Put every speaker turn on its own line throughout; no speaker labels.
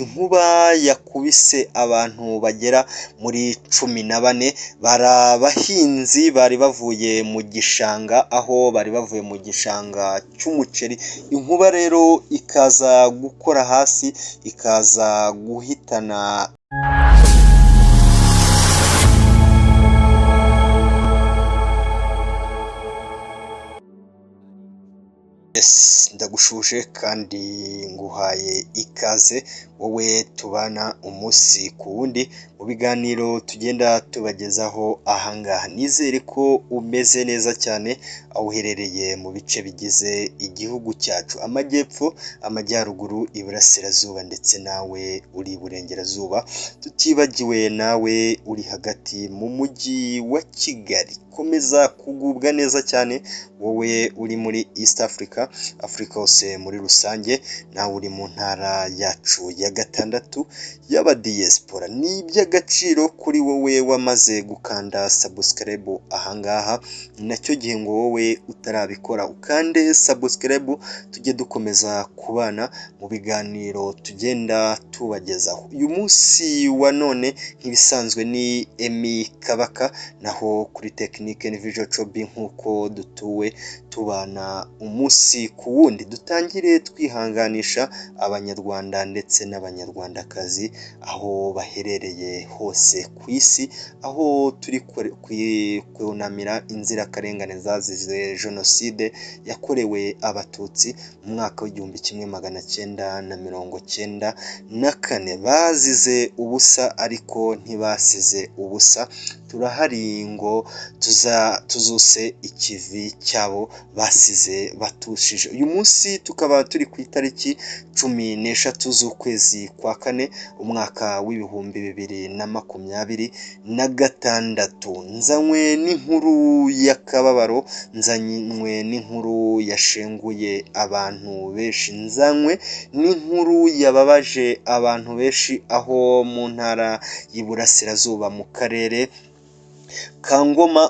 Inkuba yakubise abantu bagera muri 14, bari abahinzi bari bavuye mu gishanga, aho bari bavuye mu gishanga cy'umuceri. Inkuba rero ikaza gukora hasi, ikaza guhitana. Ndagushuje kandi nguhaye ikaze wowe tubana umunsi ku wundi mu biganiro tugenda tubagezaho ahangaha. Nizere ko umeze neza cyane aho uherereye mu bice bigize igihugu cyacu, amajyepfo, amajyaruguru, iburasirazuba ndetse nawe uri iburengerazuba, tutibagiwe nawe uri hagati mu mujyi wa Kigali. Komeza kugubwa neza cyane wowe uri muri East Africa, Afurika hose muri rusange, nawe uri mu ntara yacu ya gatandatu y'abadiyesipora. Ni iby'agaciro kuri wowe wamaze gukanda subscribe ahangaha, ni nacyo gihe ngo wowe utarabikora ukande subscribe, tujye dukomeza kubana mu biganiro tugenda tubagezaho. Uyu munsi wa none nk'ibisanzwe ni Emmy Kabaka, naho kuri Technique ni Visual Chobi nk'uko dutuwe tubana umunsi ku wundi. Dutangire twihanganisha abanyarwanda ndetse n'abanyarwandakazi aho baherereye hose ku isi, aho turi kunamira inzirakarengane zazize jenoside yakorewe abatutsi mu mwaka w'1994. Bazize ubusa ariko ntibasize ubusa, turahari ngo tuzuse ikivi cyabo basize batushije. Uyu munsi tukaba turi ku itariki 13 z'ukwezi kwa kane, umwaka w'2026. Nzanywe n'inkuru y'akababaro, nzanywe n'inkuru yashenguye abantu benshi, nzanywe n'inkuru yababaje abantu benshi, aho mu ntara y'Iburasirazuba mu karere ka Ngoma,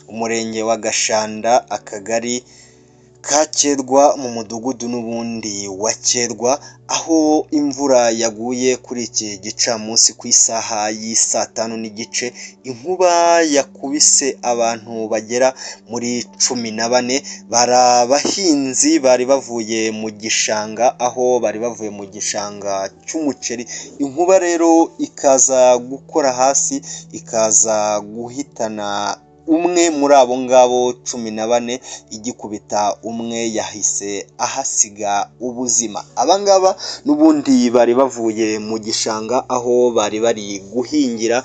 umurenge wa Gashanda, akagari ka Kerwa, mu mudugudu n'ubundi wa Kerwa, aho imvura yaguye kuri iki gicamunsi ku isaha y'isaa tanu n'igice. Inkuba yakubise abantu bagera muri 14, bari abahinzi bari bavuye mu gishanga, aho bari bavuye mu gishanga cy'umuceri. Inkuba rero ikaza gukora hasi, ikaza guhitana umwe muri abo ngabo 14, igikubita umwe yahise ahasiga ubuzima. Aba ngaba n'ubundi bari bavuye mu gishanga aho bari bari guhingira,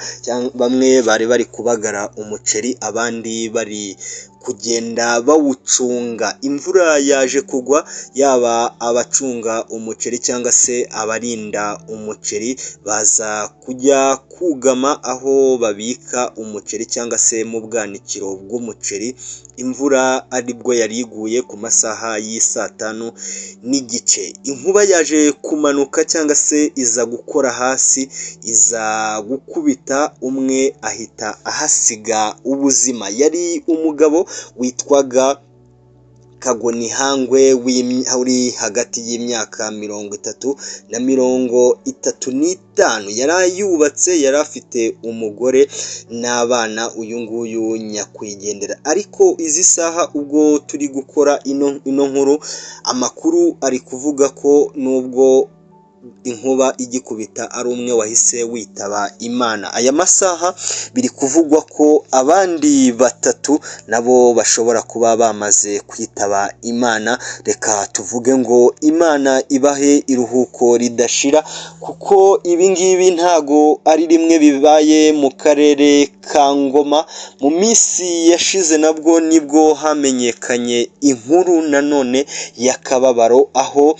bamwe bari bari kubagara umuceri, abandi bari kugenda bawucunga. Imvura yaje kugwa, yaba abacunga umuceri cyangwa se abarinda umuceri baza kujya kugama aho babika umuceri cyangwa se mu bwanikiro bw'umuceri. Imvura aribwo yari iguye ku masaha y'isaa tanu n'igice. Inkuba yaje kumanuka cyangwa se iza gukora hasi, iza gukubita umwe ahita ahasiga ubuzima. Yari umugabo witwaga Kagonihangwe uri hagati y'imyaka 30 na 35. Yari yubatse, yari afite umugore n'abana, uyu nguyu nyakwigendera. Ariko izi saha ubwo turi gukora ino nkuru, amakuru ari kuvuga ko nubwo inkuba igikubita ari umwe wahise witaba Imana. Aya masaha biri kuvugwa ko abandi batatu nabo bashobora kuba bamaze kwitaba Imana. Reka tuvuge ngo Imana ibahe iruhuko ridashira, kuko ibi ngibi ntago ari rimwe bibaye mu karere ka Ngoma. Mu minsi yashize nabwo nibwo hamenyekanye inkuru nanone y'akababaro, aho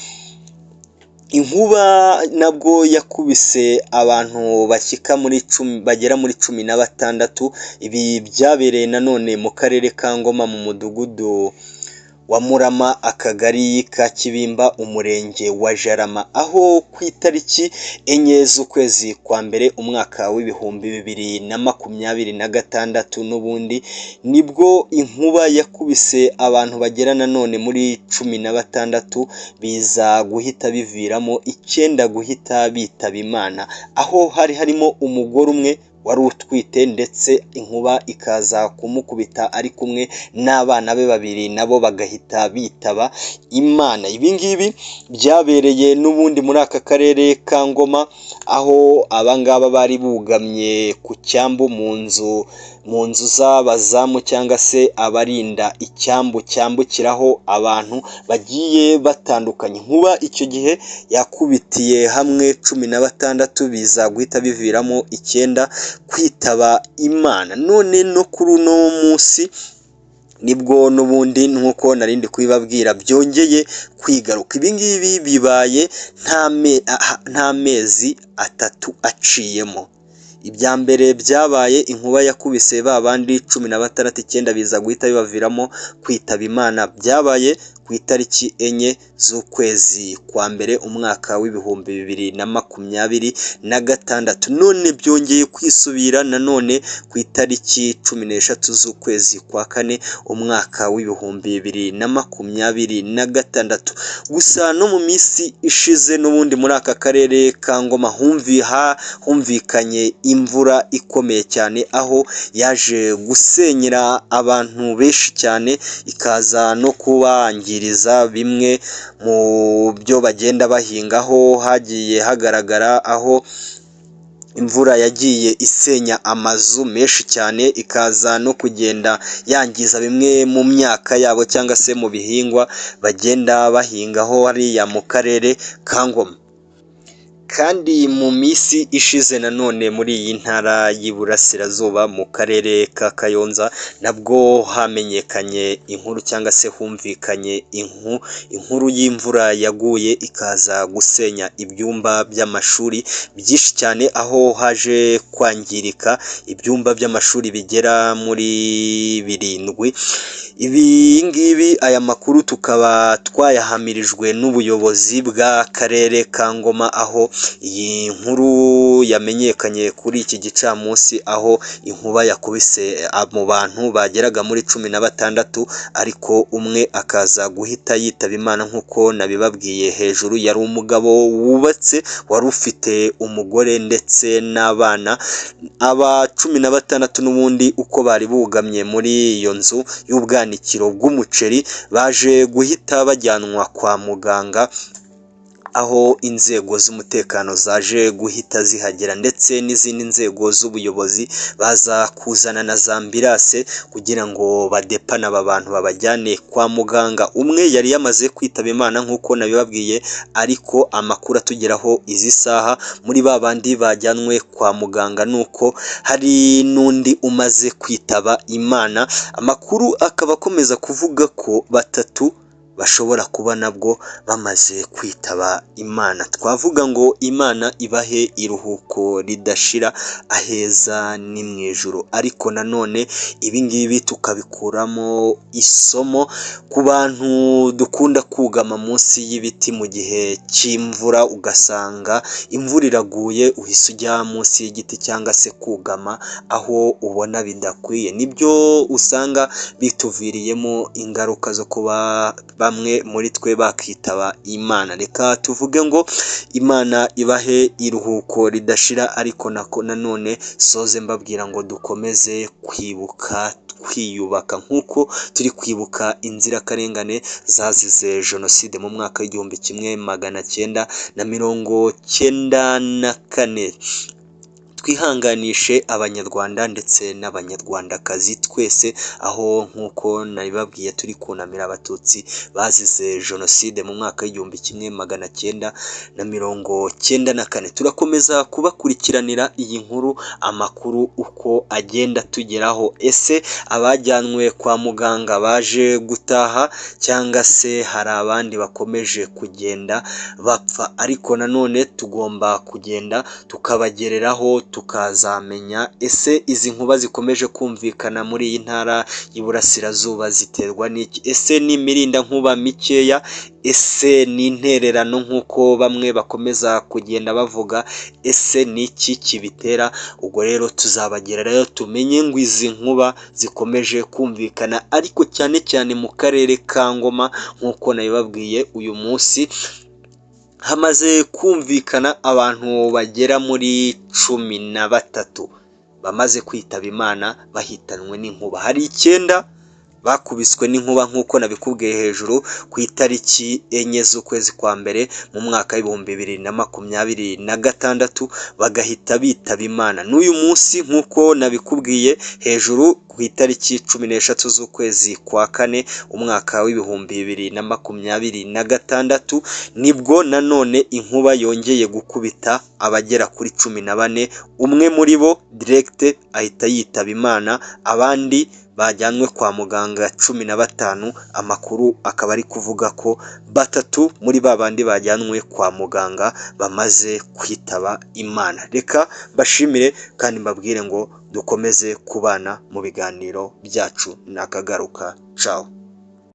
inkuba nabwo yakubise abantu bashyika muri 10, bagera muri 16. Ibi byabereye nanone mu karere ka Ngoma mu mudugudu wa Murama, akagari ka Kibimba, umurenge wa Jarama, aho ku itariki 4 z'ukwezi kwa mbere umwaka w'2026 n'ubundi nibwo inkuba yakubise abantu bagera nanone muri 16, biza guhita biviramo 9 guhita bitaba Imana, aho hari harimo umugore umwe wari utwite ndetse inkuba ikaza kumukubita ari kumwe n'abana be babiri, nabo bagahita bitaba Imana. Ibi ngibi byabereye n'ubundi muri aka karere ka Ngoma, aho abangaba bari bugamye ku cyambu mu nzu z'abazamu cyangwa se abarinda icyambu cyambukiraho abantu bagiye batandukanye. Inkuba icyo gihe yakubitiye hamwe 16, biza guhita biviramo 9 kwitaba Imana. None no kuri uno munsi nibwo n'ubundi nk'uko narindi kubibabwira byongeye kwigaruka. Ibi ngibi bibaye nta mezi 3 aciyemo. Ibya mbere byabaye inkuba yakubise ba bandi 16, 9 biza guhita bibaviramo kwitaba Imana. Byabaye ku itariki 4 z'ukwezi kwa mbere umwaka w'2026. None byongeye kwisubira nanone ku itariki 13 z'ukwezi kwa kane umwaka w'2026. Gusa no mu minsi ishize n'ubundi muri aka karere ka Ngoma humvikanye imvura ikomeye cyane, aho yaje gusenyera abantu benshi cyane, ikaza no kubangiriza bimwe mu byo bagenda bahingaho. Hagiye hagaragara aho imvura yagiye isenya amazu menshi cyane, ikaza no kugenda yangiza bimwe mu myaka yabo cyangwa se mu bihingwa bagenda bahingaho hariya mu karere ka Ngoma. Kandi mu minsi ishize nanone muri iyi ntara y'Iburasirazuba mu karere ka Kayonza nabwo hamenyekanye inkuru cyangwa se humvikanye inkuru y'imvura yaguye ikaza gusenya ibyumba by'amashuri byinshi cyane, aho haje kwangirika ibyumba by'amashuri bigera muri 7. Ibi ngibi aya makuru tukaba twayahamirijwe n'ubuyobozi bw'akarere ka Ngoma, aho iyi nkuru yamenyekanye kuri iki gicamunsi, aho inkuba yakubise mu bantu bageraga muri 16, ariko umwe akaza guhita yitaba Imana nk'uko nabibabwiye hejuru. Yari umugabo wubatse wari ufite umugore ndetse n'abana. Aba 16 n'ubundi uko bari bugamye muri iyo nzu y'ubwanikiro bw'umuceri baje guhita bajyanwa kwa muganga, aho inzego z'umutekano zaje guhita zihagera ndetse n'izindi nzego z'ubuyobozi baza kuzana na za ambulance kugira ngo badepane aba bantu babajyane kwa muganga. Umwe yari yamaze kwitaba Imana nk'uko nabibabwiye, ariko amakuru atugeraho izi saha muri ba bandi bajyanwe kwa muganga nuko hari n'undi umaze kwitaba Imana. Amakuru akaba akomeza kuvuga ko 3 bashobora kuba nabwo bamaze kwitaba Imana. Twavuga ngo Imana ibahe iruhuko ridashira, aheza ni mu ijuru. Ariko nanone ibi ngibi tukabikuramo isomo ku bantu dukunda kugama munsi y'ibiti mu gihe cy'imvura, ugasanga imvura iraguye uhise ujya munsi y'igiti cyangwa se kugama aho ubona bidakwiye. Nibyo usanga bituviriyemo ingaruka zo kuba bamwe muri twe bakitaba Imana. Reka tuvuge ngo Imana ibahe iruhuko ridashira, ariko nanone soze mbabwira ngo dukomeze kwibuka twiyubaka nk'uko turi kwibuka inzirakarengane zazize jenoside mu mwaka w'1994. Twihanganishe Abanyarwanda ndetse n'Abanyarwandakazi twese, aho nk'uko nabibabwiye turi kunamira Abatutsi bazize jenoside mu mwaka w'1994. Turakomeza kubakurikiranira iyi nkuru, amakuru uko agenda tugeraho. Ese abajyanwe kwa muganga baje gutaha cyangwa se hari abandi bakomeje kugenda bapfa? Ariko nanone tugomba kugenda tukabagereraho Tukazamenya ese izi nkuba zikomeje kumvikana muri iyi ntara y'Iburasirazuba ziterwa n'iki? Ese ni imirindankuba mikeya? Ese ni intererano nk'uko bamwe bakomeza kugenda bavuga? Ese ni iki kibitera? Ubwo rero tuzabagera rero tumenye ngo izi nkuba zikomeje kumvikana, ariko cyane cyane mu karere ka Ngoma. Nk'uko nabibabwiye, uyu munsi hamaze kumvikana abantu bagera muri 13 bamaze kwitaba Imana bahitanwe n'inkuba. Hari icyenda bakubiswe n'inkuba, nk'uko nabikubwiye hejuru, ku itariki 4 z'ukwezi kwa mbere mu mwaka w'2026, bagahita bitaba Imana. N'uyu munsi, nk'uko nabikubwiye hejuru, ku itariki 13 z'ukwezi kwa kane umwaka w'2026, nibwo nanone inkuba yongeye gukubita abagera kuri 14. Umwe muri bo direct ahita yitaba Imana, abandi bajyanwe kwa muganga 15. Amakuru akaba ari kuvuga ko batatu muri ba bandi bajyanwe kwa muganga bamaze kwitaba Imana. Reka mbashimire kandi mbabwire ngo dukomeze kubana mu biganiro byacu. Nakagaruka, cawu.